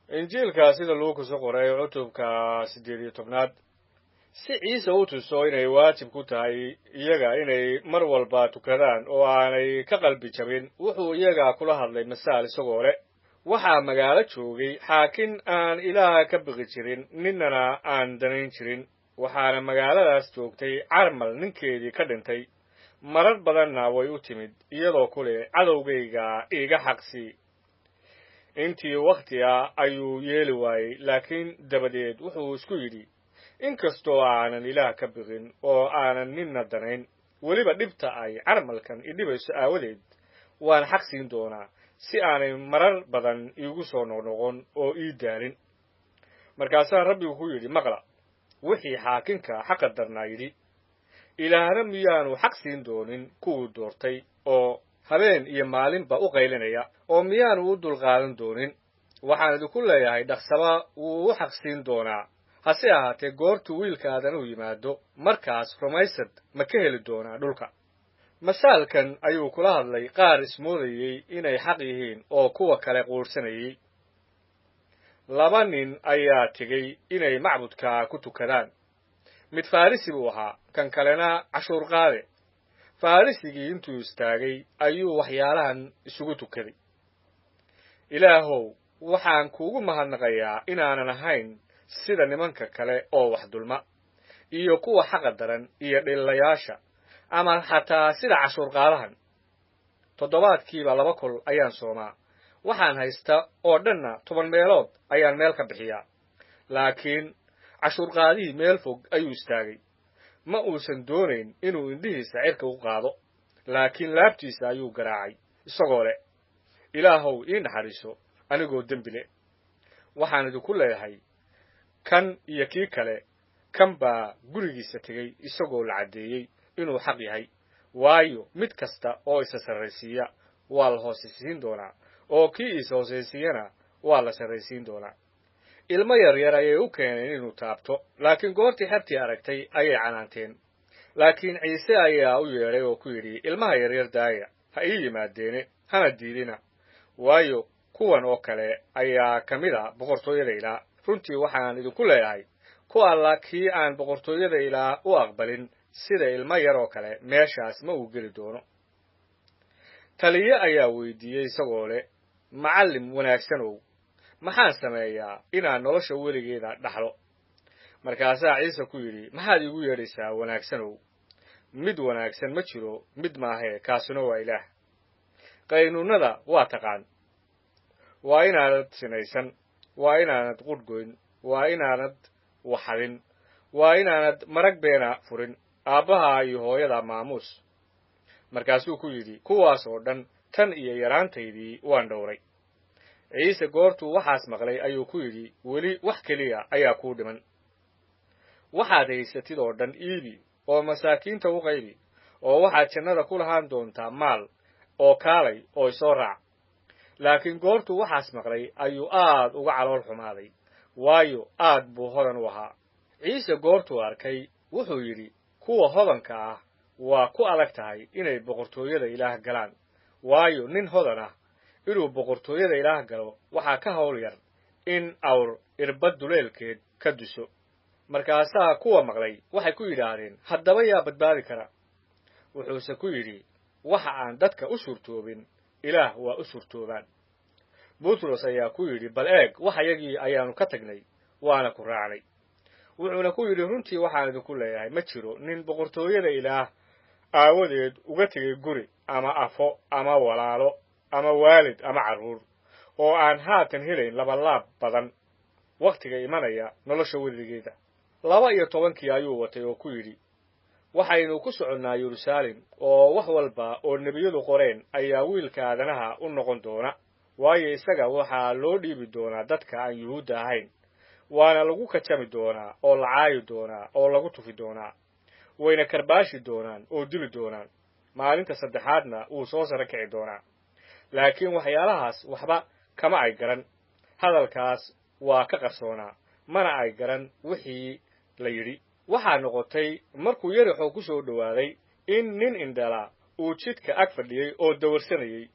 Injiilka sida Luukas u qoray, cutubka 18aad. Si Ciise u tuso inay waajib ku tahay iyaga inay mar walba tukadaan oo aanay ka qalbi jabin, wuxuu iyaga kula hadlay masaal isagoo leh: Waxaa magaalo joogay xaakin aan Ilaah ka biqi jirin, ninnana aan danayn jirin. Waxaana magaaladaas joogtay carmal ninkeedii ka dhintay. Marar badanna way u timid iyadoo ku leh: "Cadowgayga iiga xaqsii." Intii wakhti ah ayuu yeeli waayey, laakiin dabadeed wuxuu isku yidhi: "Inkastoo aanan Ilaah ka biqin oo aanan ninna danayn, weliba dhibta ay carmalkan idhibayso aawadeed waan xaq siin doonaa, si aanay marar badan iigu soo noqnoqon oo ii daalin." Markaasaa Rabbigu ku yidhi: "Maqla wixii xaakinka xaqa darnaa yidhi. Ilaahna miyaanu xaq siin doonin kuwuu doortay oo habeen iyo maalinba u qaylinaya, oo miyaanu u dulqaadan doonin? Waxaan idinku leeyahay, dhaqsaba wuu u xaq siin doonaa. Hase ahaatee, goortuu Wiilka Aadanuhu yimaado, markaas rumaysad ma ka heli doonaa dhulka?" Masaalkan ayuu kula hadlay qaar ismoodayey inay xaq yihiin oo kuwa kale quursanayey. Laba nin ayaa tegey inay macbudka ku tukadaan. Mid Farrisi buu ahaa, kan kalena cashuur qaade. Farrisigii intuu istaagay ayuu waxyaalahan isugu tukaday: "Ilaahow, waxaan kuugu mahadnaqayaa inaanan ahayn sida nimanka kale oo wax dulma, iyo kuwa xaqa daran iyo dhillayaasha, ama xataa sida cashuurqaadahan. Toddobaadkiiba laba kol ayaan soomaa, waxaan haysta oo dhanna 10 meelood ayaan meel ka bixiyaa." Laakiin cashuurqaadihii meel fog ayuu istaagay. Ma uusan doonayn inuu indhihiisa cirka u qaado, laakiin laabtiisa ayuu garaacay isagoo leh: "Ilaahow, ii naxariiso anigoo dembi leh." Waxaan idinku leeyahay, kan iyo kii kale, kan baa gurigiisa tegey isagoo la caddeeyey inuu xaq yahay. Waayo, mid kasta oo isa sarraysiiya waa la hoosaysiin doonaa, oo kii isa hoosaysiiyana waa la sarraysiin doonaa. Ilmo yaryar ayay u keeneen inuu taabto, laakiin goortii xertii aragtay ayay canaanteen. Laakiin Ciise ayaa u yeedhay oo ku yidhi: "Ilmaha yaryar daaya, ha ii yimaadeene, hana diidina, waayo, kuwan oo kale ayaa ka mid a boqortooyada Ilaah. Runtii waxaan idinku leeyahay, ku alla kii aan boqortooyada Ilaah u aqbalin sida ilmo yar oo kale, meeshaas ma uu geli doono." Taliye ayaa weydiiyey isagoo leh: "Macallim wanaagsanow, maxaan sameeyaa inaan nolosha weligeeda dhaxlo?" Markaasaa Ciise ku yidhi: "Maxaad iigu yeedhaysaa wanaagsanow? Mid wanaagsan ma jiro, mid maahee, kaasuna waa Ilaah. Qaynuunnada waa taqaan: waa inaanad sinaysan, waa inaanad qudhgoyn, waa inaanad waxadin, waa inaanad marag beena furin, aabbaha iyo hooyada maamuus." Markaasuu ku yidhi: "Kuwaas oo dhan tan iyo yaraantaydii waan dhowray." Ciise goortuu waxaas maqlay ayuu ku yidhi: "Weli wax keliya ayaa kuu dhiman. Waxaad haysatid oo dhan iibi oo masaakiinta u qaybi, oo waxaad jannada ku lahaan doontaa maal, oo kaalay oo isoo raac." Laakiin goortuu waxaas maqlay ayuu aad uga calool xumaaday, waayo, aad buu hodan u ahaa. Ciise goortuu arkay wuxuu yidhi: "Kuwa hodanka ah waa ku adag tahay inay boqortooyada Ilaah galaan, waayo, nin hodan ah inuu boqortooyada Ilaah galo waxaa ka hawl yar in awr irbad duleelkeed ka duso." Markaasaa kuwa maqlay waxay ku yidhaahdeen: "Haddaba yaa badbaadi kara?" Wuxuuse ku yidhi: "Waxa aan dadka u suurtoobin Ilaah waa u suurtoobaan." Butros ayaa ku yidhi: "Bal eeg, waxyagii ayaannu ka tagnay, waana ku raacnay." Wuxuuna ku yidhi: "Runtii waxaan idinku leeyahay, ma jiro nin boqortooyada Ilaah aawadeed uga tegay guri ama afo ama walaalo ama waalid ama carruur oo aan haatan helayn labalaab badan wakhtiga imanaya nolosha weligeeda." 12-kii ayuu watay oo ku yidhi: "Waxaynu ku soconnaa Yeruusaalem, oo wax walba oo nebiyadu qoreen ayaa Wiilka Aadanaha u noqon doona. Waayo, isaga waxaa loo dhiibi doonaa dadka aan Yuhuudda ahayn, waana lagu kajami doonaa oo la caayi doonaa oo lagu tufi doonaa, wayna karbaashi doonaan oo dili doonaan. Maalinta saddexaadna wuu soo sara kici doonaa." Laakiin waxyaalahaas waxba kama ay garan, hadalkaas waa ka qarsoonaa, mana ay garan wixii la yidhi. Waxaa noqotay markuu Yerixo ku soo dhowaaday in nin indhala uu jidka ag fadhiyey oo dawarsanayey,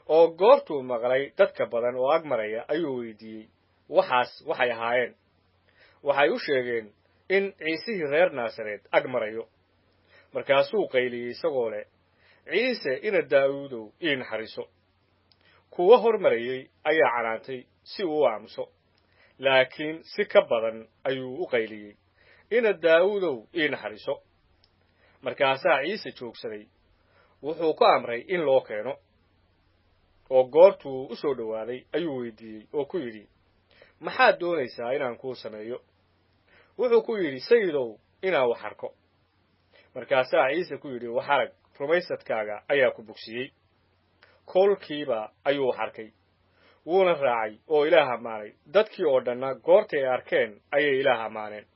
oo goortuu maqlay dadka badan oo ag maraya ayuu weydiiyey. Waxaas waxay ahaayeen. Waxay u sheegeen in Ciisihii reer Naasareed ag marayo. Markaasuu qayliyey isagoo leh, Ciise ina Daa'uudow, ii naxariiso. Kuwo hormarayey ayaa canaantay si uu u aamuso, laakiin si ka badan ayuu u qayliyey, Ina Daa'uudow, ii naxariiso. Markaasaa Ciise joogsaday, wuxuu ku amray in loo keeno. Oo goortuu u soo dhowaaday ayuu weydiiyey oo ku yidhi, Maxaad doonaysaa inaan kuu sameeyo? Wuxuu ku yidhi, Sayidow, inaan wax arko. Markaasaa Ciise ku yidhi, Wax arag, rumaysadkaaga ayaa ku bogsiiyey. Kolkiiba ayuu wax arkay, wuuna raacay oo Ilaah ammaanay. Dadkii oo dhanna goortay ay arkeen ayay Ilaah ammaaneen.